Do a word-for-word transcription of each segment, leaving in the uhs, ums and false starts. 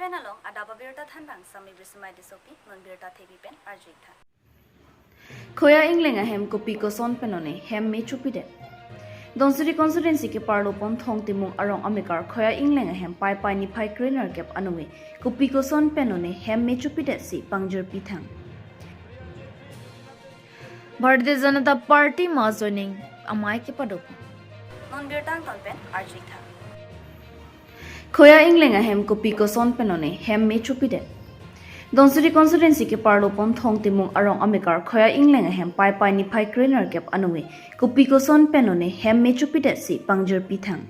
Along adap abirta thanbang Sami Brisimai Tissopi, non birta thepi pen arju-ik tha. Khoya ingleng ahem kopi koson pen lone hem me chopidet. Dhansiri constituency keparlo pon Thong Timung arong amekar Khoya ingleng ahem Paipai niphai krenerkep aningve kopi koson pen lone hem me chopidet si pangjirpi thang. Bharatiya Janata Party mass joining amei kepadopon. Non birta angton pen arju-ik tha. Khoya ingleng ahem kopi koson pen lone hem me chopidet. Dhansiri constituency keparlo pon Thong Timung arong amekar Khoya ingleng ahem Paipai niphai krenerkep aningve kopi koson pen lone hem me chopidet si pangjirpi thang.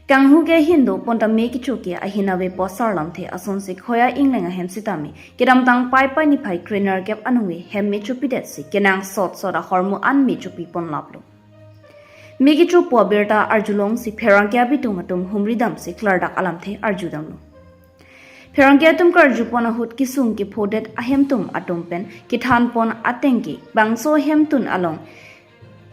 Kanghu ke ahin do bonta me kecho ke ahin ave pu asar lamthe asonsi Khoya ingleng ahem sitame kedamtang Paipai niphai krenerkep aningve hem me chopidet si kenangsot sot ahormu an me chopi ponlaplo. Me kecho pu abirta arjulongsi pherangke abitung atum humri damsi klardak alamthe arjudamlo. Pherangke atum karju pon ahut kesung kephodet ahemtun atum pen kethan pon ateng ke bangso ahemtun along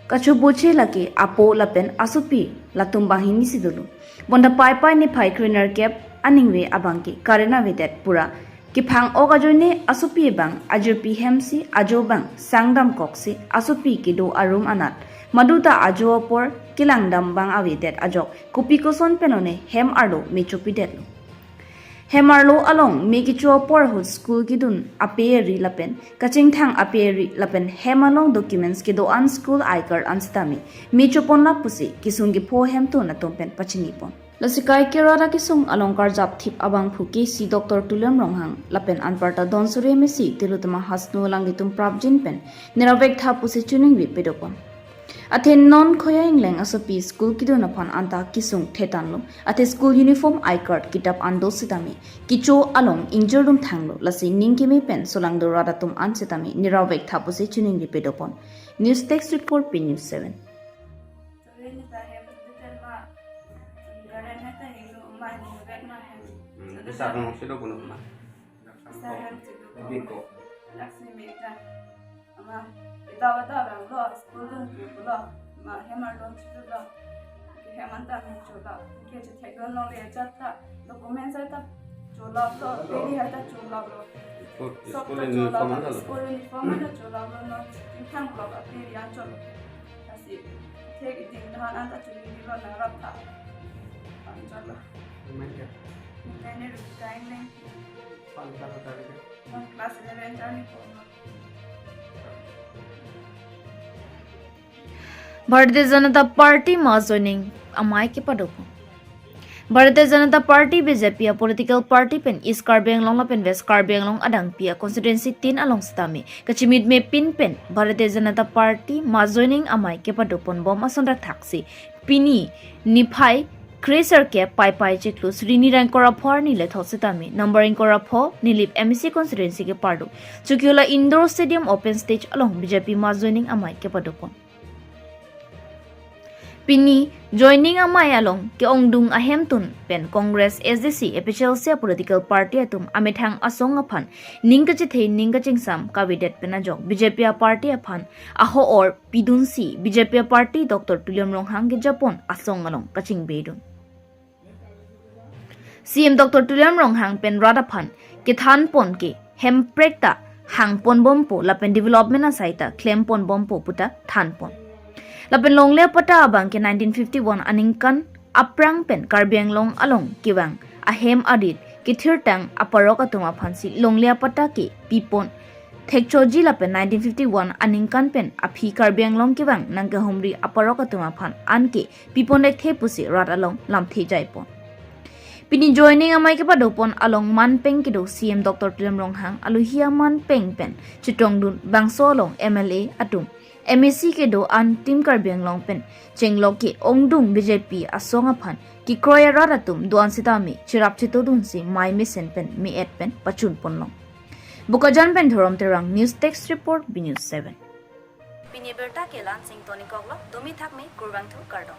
kachoboche lake apo lapen asopi latum banghini si dolo. Bonta Paipai niphai krenerkep aningve abang ke current avedet pura kephang-ok ajoine asopi abang ajirpi hem si ajo abang sangdamkok si asopi kedo arum anat maduta ajo apor kelangdam abang avedet ajok kopi koson pen lone hem arlo me chopidetlo. Hem arlo along me kecho apor ahut school kedun ape ari lapen kachingthang ape ari lapen hem along documents kedo-an school I card an sitame me choponlap pusi kesung kepho ahemtun atum pen pachini pon. Lasi kaikerara kesung along karjap thip abangphu K C Doctor Tuliram Ronghang lapen anparta Dhansiri M A C Tilottama Hasnu alanglitum prapjin pen niravek tha pusi chiningri padopon. Athe non Khoya ingleng asopi school kedun aphan anta kesung thetanlo. Athe school uniform, I card, kitap an do sitame kecho along ingjir dun thanglo. Lasi ning keme pen solangdo rat atum an sitame niravek tha pusi chiningri padopon. News Desk Report, P News seven. Tore ni ta hem tu ten ma. Garen hai ta hingno ma ni bek ma hem. Hmm, bisa kong silo kuno ma. Bisa hem tu. Biko. Laksi me ta. Ama, ita wata rang lo, school dun tu lo. Ma hem arlo tu lo. Ke hem anta me chola. Ke chethek dun lo le chat ta. Documents ta chola lo. Peri hai ta chola lo. School, Sok school ta uniform chola, anta lo. School uniform ta chola lo no. Thang lo ba peri an chola. Lasi thek ding tahan anta chuli ni lo na rap tha. An chola. Main kya? Main ne Rupika Engleng. Pan ka ta ke? Class eleven charni ko. Bharatiya Janata Party mass joining amei kepadopon. Bharatiya Janata Party, B J P a political party pen East Karbi Anglong lapen West Karbi Anglong adangpi a constituency tin along sitame kachimitme pin pen Bharatiya Janata Party mass joining amei kepadopon bom ason dak thaksi pini niphai krenerkep Paipai chiklo sri nirang kora phor ni lethot sitame number ingkora pho Nilip M A C constituency keparlo Chokiola Indoor Stadium open stage along B J P mass joining amei kepadopon. Pini joining amei along ke-ongdung ahemtun pen Congress, S D C, A P H L C a political party atum amethang asong aphan ning kachethe ning kachingsam kavedet pen ajok B J P a party aphan aho-or pidunsi B J P a party Doctor Tuliram Ronghang kejapon asong along kachingbedun. C M Doctor Tuliram Ronghang pen rat aphan kethan pon ke hemprek ta hang pon bompo lapen development asai ta klem pon bompo puta than pon. Lapen longle apatta abang ke nineteen fifty-one aningkan aphrang pen Karbi Anglong along kevang ahem arit kethirtang aparok atum aphansi longle apatta ke pipon thekchoji lapen nineteen fifty-one aningkan pen aphi Karbi Anglong kevang nangkehumri aparok atum aphan anke pipon thekthe pusi rat along lamthe jaipon. Pini joining amei kepadopon along manpeng kedo C M Doctor Tuliram Ronghang alohi amanpeng pen chetongdun bangso along M L A atum, M A C kedo-an Team Karbi Anglong pen chenglok ke-ongdung B J P asong aphan kekroi arat atum do-an sitame cherap chetodunsi mei mesen pen me-et pen pachun ponlong. Bokajan pen Dhorom Terang, News Desk Report, B News seven. Pini birta ke la-an si ingtonikoklo, domi thakme, kurvangthu, kardom.